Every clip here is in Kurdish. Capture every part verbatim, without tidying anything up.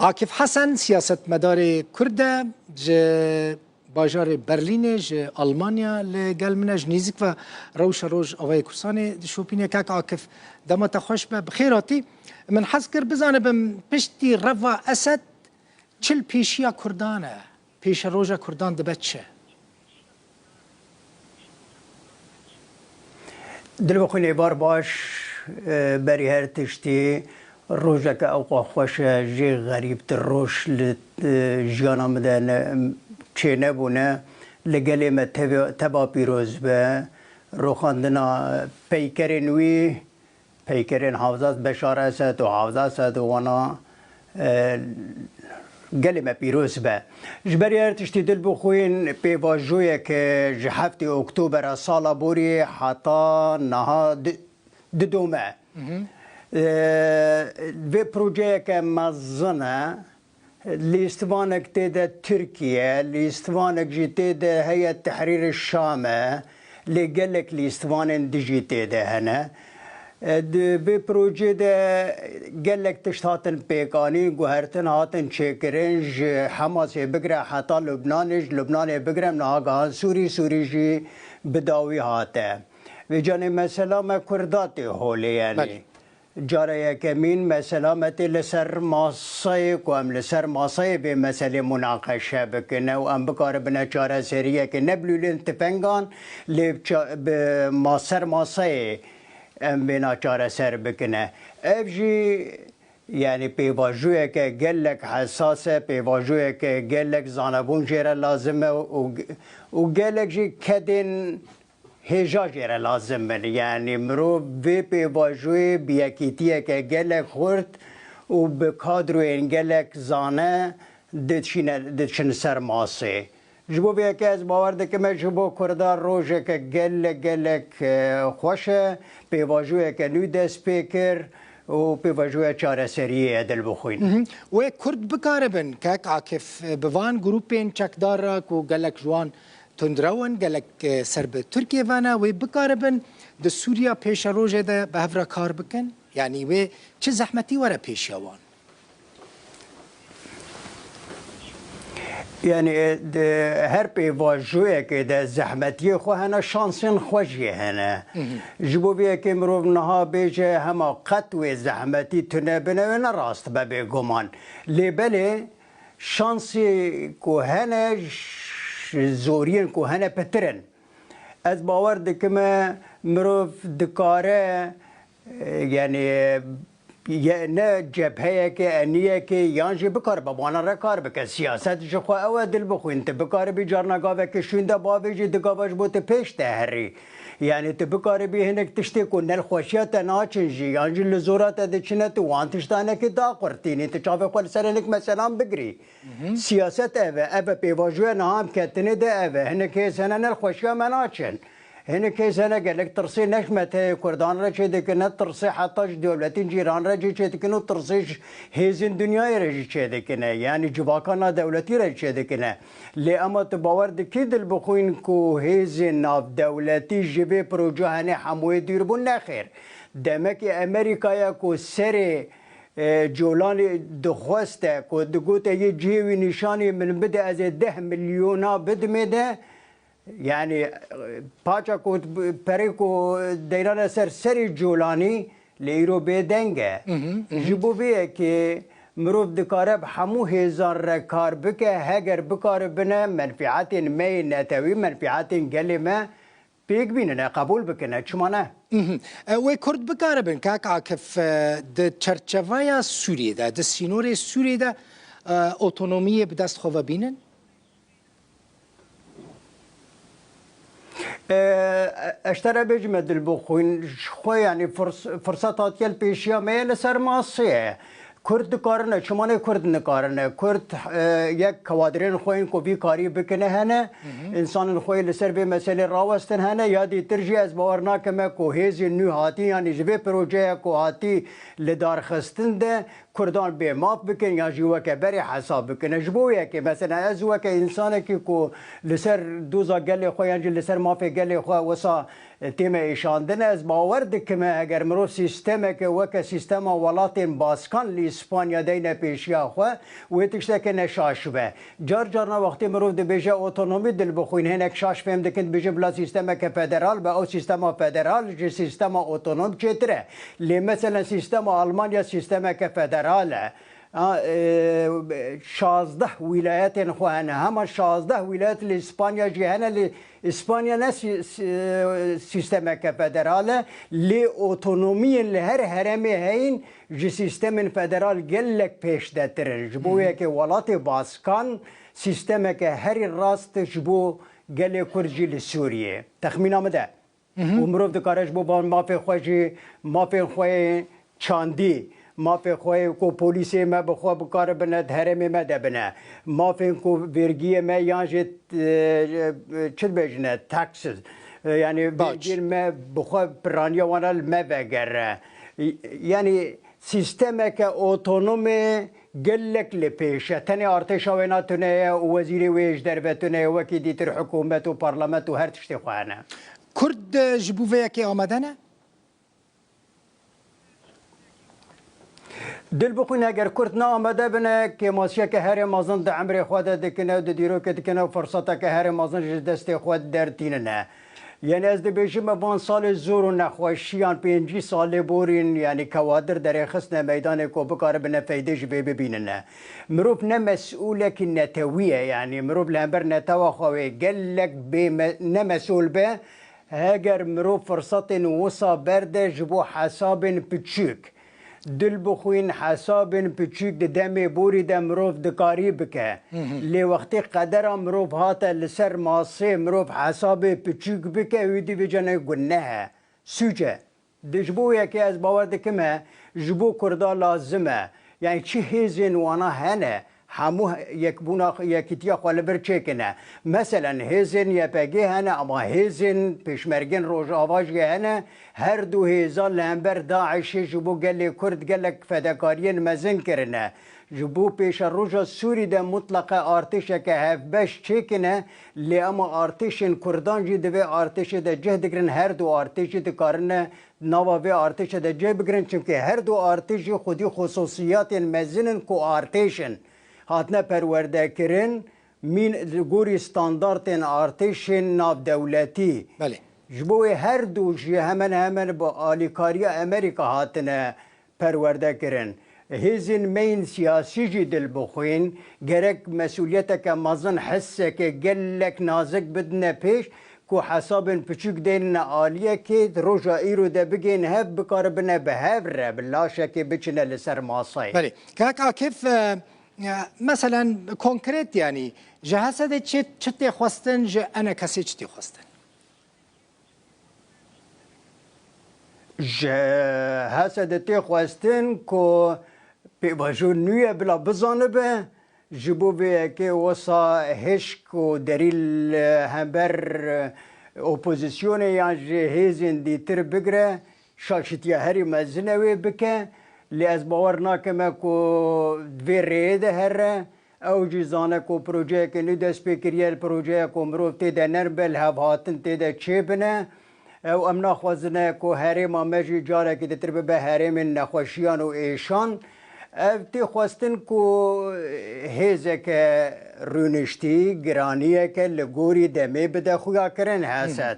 Akif Hesen, siyasetmedarê Kurd e, ji bajarê Berlînê, ji Almanya li gel min e, ji nêzîk ve rewşa Rojavayê Kurdistanê dişopîne. Kak Akif, dema te xweş be, bi xêr hatî. Min hez kir bizanibim, piştî reva Esed çi li pêşiya Kurdan e, pêşeroja Kurdan dibe çi? Dilbixwîn êvar baş, e, berî her tiştî rojeke ewqa xweş e, jê xerîbtir roj li, e, jiyana min de ne, çênebûne. Li gelê me teve-, teva pîroz be. Roxandina peykerên wî, peykerên Hafizat Beşar Esed û Hafizat Esed û wana, e, gelê me pîroz be. Ji ber her tiştî dilbixwîn pêvajoyeke ji heftê Oktobera sala borî heta niha di-, didome. E, vê projeyeke mezin e. Lîstvanek tê de Tirkiye, lîstvanek jî tê de heye Tehrîr Şam e, lê gelek lîstvanên din jî tê de hene. E, di vê projê de gelek tişt hatin pêkanîn, guhertin hatin çêkirin, ji Hemasê bigire heta Lubnanê, ji Lubnanê bigire niha gihan Sûrî, Sûrî jî bi dawî hate. Vê canê mesela me Kurda tê holê, yanî. Belê. Cara yekemîn mesela me tê li ser maseyê ku em li ser maseyê vê meselê munaqeşe bikine û em bikaribine çareseriyekê, ne bi lûlên tipengan, lê bi ça-, bi ma-, ser maseyê em vêna çareser bikine. Ev jî, yanî, pêvajoyeke gelek hesas e, pêvajoyeke gelek zanebûn jê re lazim e û, û gelek jî kedên hêja jê re lazim in. Yanî mirov vê pêvajoyê bi yekîtiyeke gelek xurt û bi kadroyên gelek zane diçîne, diçin ser masê. Ji bo vê yekê ez bawer dikim, ji bo Kurda rojeke gelek, gelek, e, xweş e, pêvajoyeke nû dest pê kir û pêvajoya çareseriyê ye, dilbixwîn. Mhm. Wê Kurd bikaribin, kek Akif, bi van grûpên çekdar re ku gelek ji wan tundrew in, gelek, e, ser bi Tirkiyê ve ne, wê bikaribin di Sûriya pêşerojê de bi hev re kar bikin? Yanî wê çi zehmetî were pêşiya wan? Yanî, e, di her pêvajoyekê de zehmetiyê xwe hene, şansên xwe jî hene. Mhm. Ji bo vê yekê mirov niha bêje hema qet wê zehmetî tune bine, wê ne rast be bêguman. Lê belê, şansê ku hene, ş-, zoriyên ku hene pitir in. Ez bawer dikim, e, mirov dikare, e, yanî, ye-, ne cepheyekê, eniyekê, yan jî bikaribe bi wana re kar bike. Siyaset ji xwe ew e, dilbixwîn. Tu bikaribî carna gavekê şûnde bavêjî, di gava ji bo tu pêş de herî. Yanî tu bikaribî hinek tiştê ku ne li xweşiya te naçin jî, yan jî li zora te diçine, tu wan tişta hinekî daqurtînî, tu çavê xwe li ser hinek meselan bigirî. Mhm. Siyaset ev e, ev e, pêvajoya niha em ketinê de ev e. Hinek hêz hene ne li xweşiya me naçin. Hinek hêz hene gelek tirsê ne ji me tê Kurdan re çêdikine, tirsê heta ji dewletên cîran re jî çêdikine û tirsê ji hêzên dinyayê re jî çêdikine. Yanî civaka navdewletî re jî çêdikine. Lê ema tu bawer dikî dilbixwîn ku hêzên navdewletî ji vê proje henê hemûyê dûr bûn? Nexêr. Demekî Amerîkaya ku serê, e, Colanî dixweste, ku digote yê cihê wî nîşanî min bide, ez ê deh milyona bidimê de, yanî, e, paça ku perê ku deyrane ser serê Colanî, lê îro bêdeng e. Mhm, mhm. Ji bo vê yekê mirov dikare bi hemû hêzan re kar bike, heger bikaribine menfîetên me yê netewî, menfîetên gelê me pêk bînine, qebûl bikine, çima ne? Mhm. E, wê Kurd bikaribin, kak Akif, e, di çerçeveya Sûriyê de, di sînorê Sûriyê de, e, otonomiyê bi dest xwe ve bînin? E, ez te re bêjime dilbixwîn, ji xwe, yanî firs-, firseta hatiye li pêşiya me ye, li ser masê ye. Kurd dikarine, çima ne Kurd nikarine? Kurd, e, yek kawadirên xwe yên ku vî karî bikine hene, Hı hı. însanên xwe yê li ser vê meselê rawestin hene, ya dîtir jî ez bawer nakim me ku hêzên nû hatî, yanî ji vê projeya ku hatî li darxistin de Kurdan bê maf bikin, yan jî weke berê hesab bikine. Ji bo yekê, mesela ez weke însanekî ku li ser doza gelê xwe, yan jî li ser mafê gelê xwe wisa tê me êşandine. Ez bawer dikim, eger mirov sîstemeke weke sîstema welatên baskan li Îspanya deyne pêşiya xwe, wê tişteke ne şaş be. Car carna wextê mirov dibêje otonomî, dil bixwîn, hinek şaş fêm dikin, dibêjin bila sîstemeke federal be. Ew sîstema federal ji sîstema otonom çêtir e. Lê meselen sîstema Almanya sîstemeke federal e. A, e, şazdeh wîlayetên xwe hene. Hema şazdeh wîlayet li Îspanya jî hene. Li Îspanya ne sî-, sî-, sîstemeke federal e, lê otonomiyên li her herêmê heyîn ji sîstemên federal gelek pêşdetir in. Ji bo Hı hı. yekê welatê baskan sîstemeke herî rast ji bo gelê Kurd jî li Sûriyê. Texmîna min de. Hı hı. Û mirov dikare ji bo van mafê xwe jî, mafên xwe yê çandî, mafê xwe yê ku polîsê me bi xwe bikaribine di herêmê me de bine, mafên ku vergiyê me yan jî, e, çi dibêjine, taxes, e, yanî Baş. vergiyên me bi xwe piraniya wana li me vegere. Y-, yanî sîstemeke otonomê gelek li pêş e. Tenê artêşa wêna tune ye û wezîrê wê ji derve tune ye, wekî dîtir hikûmet û parlament û her tiştê xwe hene. Kurd, e, ji bo vê yekê amade ne? Dil bixwîne, eger Kurd ne amade bine, kêmasiyeke herê mezin di emrê xwe de dikine û di dîrokê dikine û firseteke herê mezin ji destê xwe dertînine. Yanî ez dibêjim, me van salê zor û nexweşiyan pêncî salê borîn, yanî kewadir derêxistine meydanê ku bikaribine feydê ji vê bibînine. Mirov ne mesûlekî netewî ye, yanî mirov li hember netewa xwe wê gelek bê me-, ne mesûl be, heger mirov firsetên wisa berde ji bo hesabên piçûk. Dil bixwîn, hesabên piçûk di demê borî de mirov dikarî bike. Hı hı. Lê wextê qedera mirov hate li ser masê, mirov hesabê piçûk bike, wî dî vê cene guneh e, sûc e. Di, ji bo yekê ez bawer dikim e, ji bo Kurda lazim e. Yani çi hêzên wana hene, hemû yekbûna, yekîtiya xwe li vir çêkine. Meselen, hêzên Y P G hene, ama hêzên Pêşmergên Rojava jî hene. Her du hêza li hember DAIŞê ji bo gelê Kurd gelek fedekariyên mezin kirine. Ji bo pêşeroja Sûrî de mutleqe artêşeke hevbeş çêkine, lê ema artêşên Kurdan jî di vê artêşê de cih digirin, her du artêş jî dikarine nava vê artêşê de cih bigirin, çimkî her du artêş jî xwedî xusûsiyatên mezin in ku artêş in. Hatine perwerdekirin, mîn li gorî standartên artêşên navdewletî. Belê. Ji bo wê her du jî hemen hemen bi alîkariya Amerîka hatine perwerde kirin. Hêzên me yên siyasî jî dil bixwîn, gerek mesûliyeteke mezin, hisseke gelek nazik bidine pêş, ku hesabên piçûk deyne aliyekê, di roja îro de bigihên hev, bikaribine bi hev re, bi laşekê biçine li ser masayê. Belê. Kak Akif, e, e, meselen konkret, yanî ji H S D'ê çi, çi tê xwestin, ji E N K S'ê çi tê xwestin? Ji H S D'ê tê xwestin ku pêvajo nû ye bila bizanibe, ji bo vê yekê wisa hişk û derî li hember opozisyonê yan ji hêzên dîtir bigire, şaşîtiya herî mezin e wê bike. Lê ez bawer nakim e ku di vê rêyê de here. Ew jî zane ku projeyeke nû dest pê kiriye, li projeya ku mirov tê de nerm be, li hev hatin tê de çêbine. Ew em naxwazine ku herêma me jî carekî ditir bibe herêmên nexweşiyan û êşan. Ev tê xwestin ku hêzeke rûniştî, giraniyeke li gorî demê bide xuyakirin, Hesed.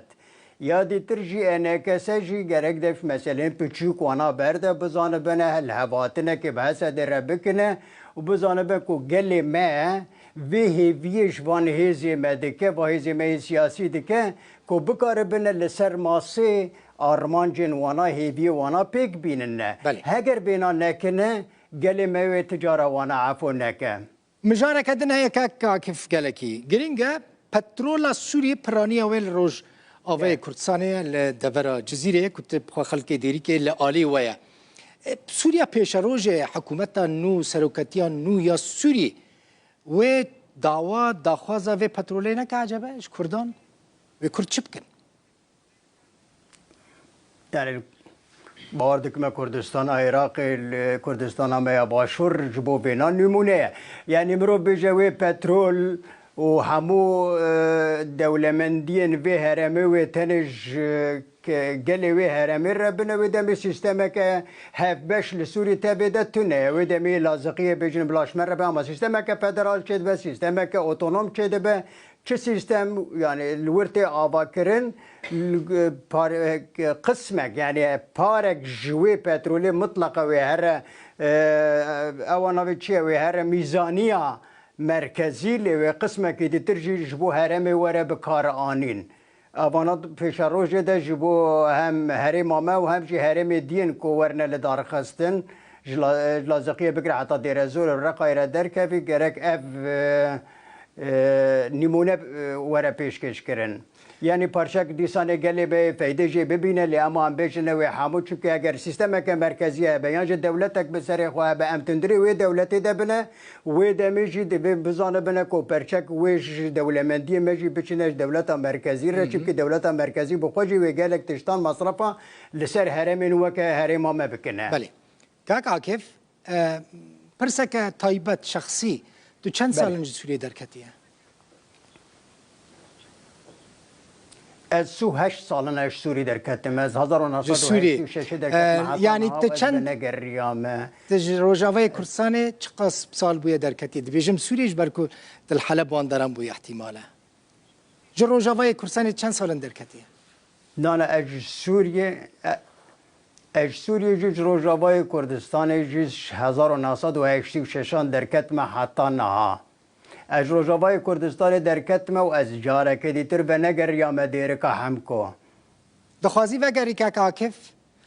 Ya dîtir jî E N K S jî gerek de meselên piçûk wana berde, bizanibine li hevatinekê bi H S D'ê re bikine û bizanibin ku gelê me vê hêviyê ji van hêzê me dike, va hêzê me yê siyasî dike ku bikaribine li ser masê armancên wana, hêviyê wana pêk bînine. Belê. Heger bêna nekine, gelê me wê ti cara wana efo neke. Mijareke din heye kak Akif, gelekî giring e. Petrola Sûriyê piraniya wê li Rojavayê Kurdistanê ye, li devera Cizîrê ye, ku tu bi xwe xelkê Dêrikê li alî we ye. E, Sûriya pêşerojê, hikûmeta nû, seroketiya nû ya Sûrî wê dawa, daxwaza vê petrolê neke ecebe ji Kurdan? Wê Kurd çi bikin? Yani, bawer dikime Kurdistana Iraqê, li Kurdistana me ya Başûr ji bo vêna nimûne ye. Yani, mirov bêje wê petrol û hemû, e, dewlemendiyên vê herêmê wê tenê ji ke-, gelê wê herêmê re bine, wê demê sîstemeke hevbeş li Sûrî tevê de tune ye. Wê demê laziqiyê bêjin bila ji me re be, ama sîstemeke federal çêdibe, sîstemeke otonom çêdibe. Çi sîstem, yani li wir tê avakirin, li, par-, qismek, yani parek ji wê petrolê mitleqa wê here, e, ewa navê çi ye, wê here mîzaniya merkezî, lê wê qismekî ditir jî ji bo herêmê were bi kar anîn. Evana pêşerojê de ji bo hem herêma me û hem jî herêmê diyên ku werine li dar xistin, ji La-, ji Laziqiyê bigire heta Dêrezor û Reqayê re derkevî, gerek ev, e, e, nîmûne, e, were pêşkêş kirin. Yanî parçek dîsanê gelê bê feydê jê bibîne, lê ema em bêjine wê hemû, çimkî eger sîstemeke merkezî hebe yan jî dewletek bi serê xwe hebe, em tundirê wê dewletê de bine, wê demê jî divê bizanibine ku perçek wê ji dewlemendiyê me jî biçine ji dewleta merkezî re, çimkî dewleta merkezî bi xwe jî wê gelek tiştan, mesrefa li ser herêmên weke herêma me bikine. Belê. Kak Akif, e, pirseke taybet, şexsî, tu çend Belê. sal in ji Sûriyê derketiye? Ez sî û heşt sal in ez ji Sûrî derketim. Ez hezar û neh sed û heştê û şeşê derketim. E, heta yanî niha tu ez çend, venegeriyame. Tu ji Rojavayê Kurdistanê çiqas sal bûye derketiye? Dibêjim Sûriyê, ji ber ku tu li Heleb wan deran bûye, ihtimal e. Ji Rojavayê Kurdistanê çend sal in derketiye? Nana, ez ji Sûriyê, e, ez ji Sûriyê jî, ji Rojavayê Kurdistanê jî ji hezar û neh sed û heştê û şeşan derketime heta niha. Ez ji Rojavayê Kurdistanê derketime û ez carekê dîtir venegeriyame Dêrika Hemko. Dixwazî vegerî kek Akif?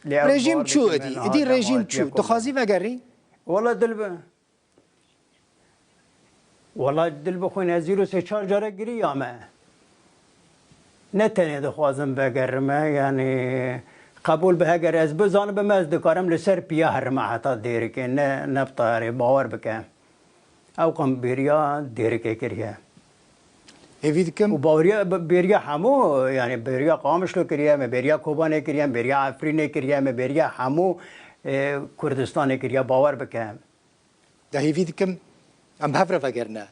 Lê ew Rejîm çû êdî, êdî rejîm çû. Dixwazî vegerî? Wala dil bi-, Wala dil bixwîne, ez îro sê çar care giriyame. Ne tenê dixwazim vegerime, yanî qebûl be, heger ez bizanibim, ez dikarim li ser piya herime heta Dêrikê, ne, ne bi tayarê, bawer bike. Ew qam bêriya Dêrikê kiriye. Hêvî dikim. Û baweriya, bêriya hemû, yanî bêriya Qamişlo kiriye me, bêriya Kobanê kiriye me, bêriya Efrînê kiriye me, bêriya hemû, e, Kurdistanê kiriye, bawer bike. De hêvî dikim, em bi hev re vegerine. Û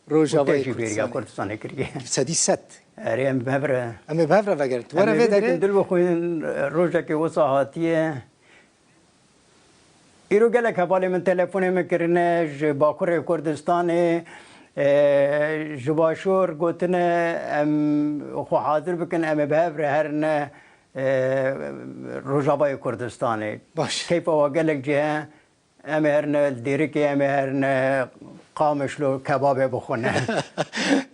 te Rojavayê jî bêriya Kurdistanê. Kurdistanê kiriye. Sedî sed. Erê, em bi hev re. Em ê bi hev re vegerin. Tu Em were ê vê vê dikin, derê. Dil bixwînin, rojekê wisa hatiye. Îro gelek hevalê min telefonê min kirine, ji Bakurê Kurdistanê, e, ji Başûr gotine, em xwe hazir bikin, em ê bi hev re herine, e, Rojavayê Kurdistanê. Baş. Keyfa we gelek cih e. Em ê herine Dêrikê, em ê herine Qamişlo kebabê bixwine.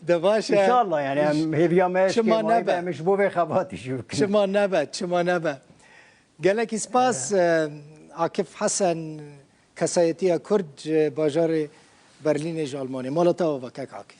De baş e. Înşallah, yani, em hêviya me, çima nebe, em ji bo vê xebatî jî bikin. Çima nebe, çima nebe. Gelekî spas, e, Akif Hesen, kesayetiya Kurd ji bajarê Berlînê ji Almanê. Mala te ava, kek Akif.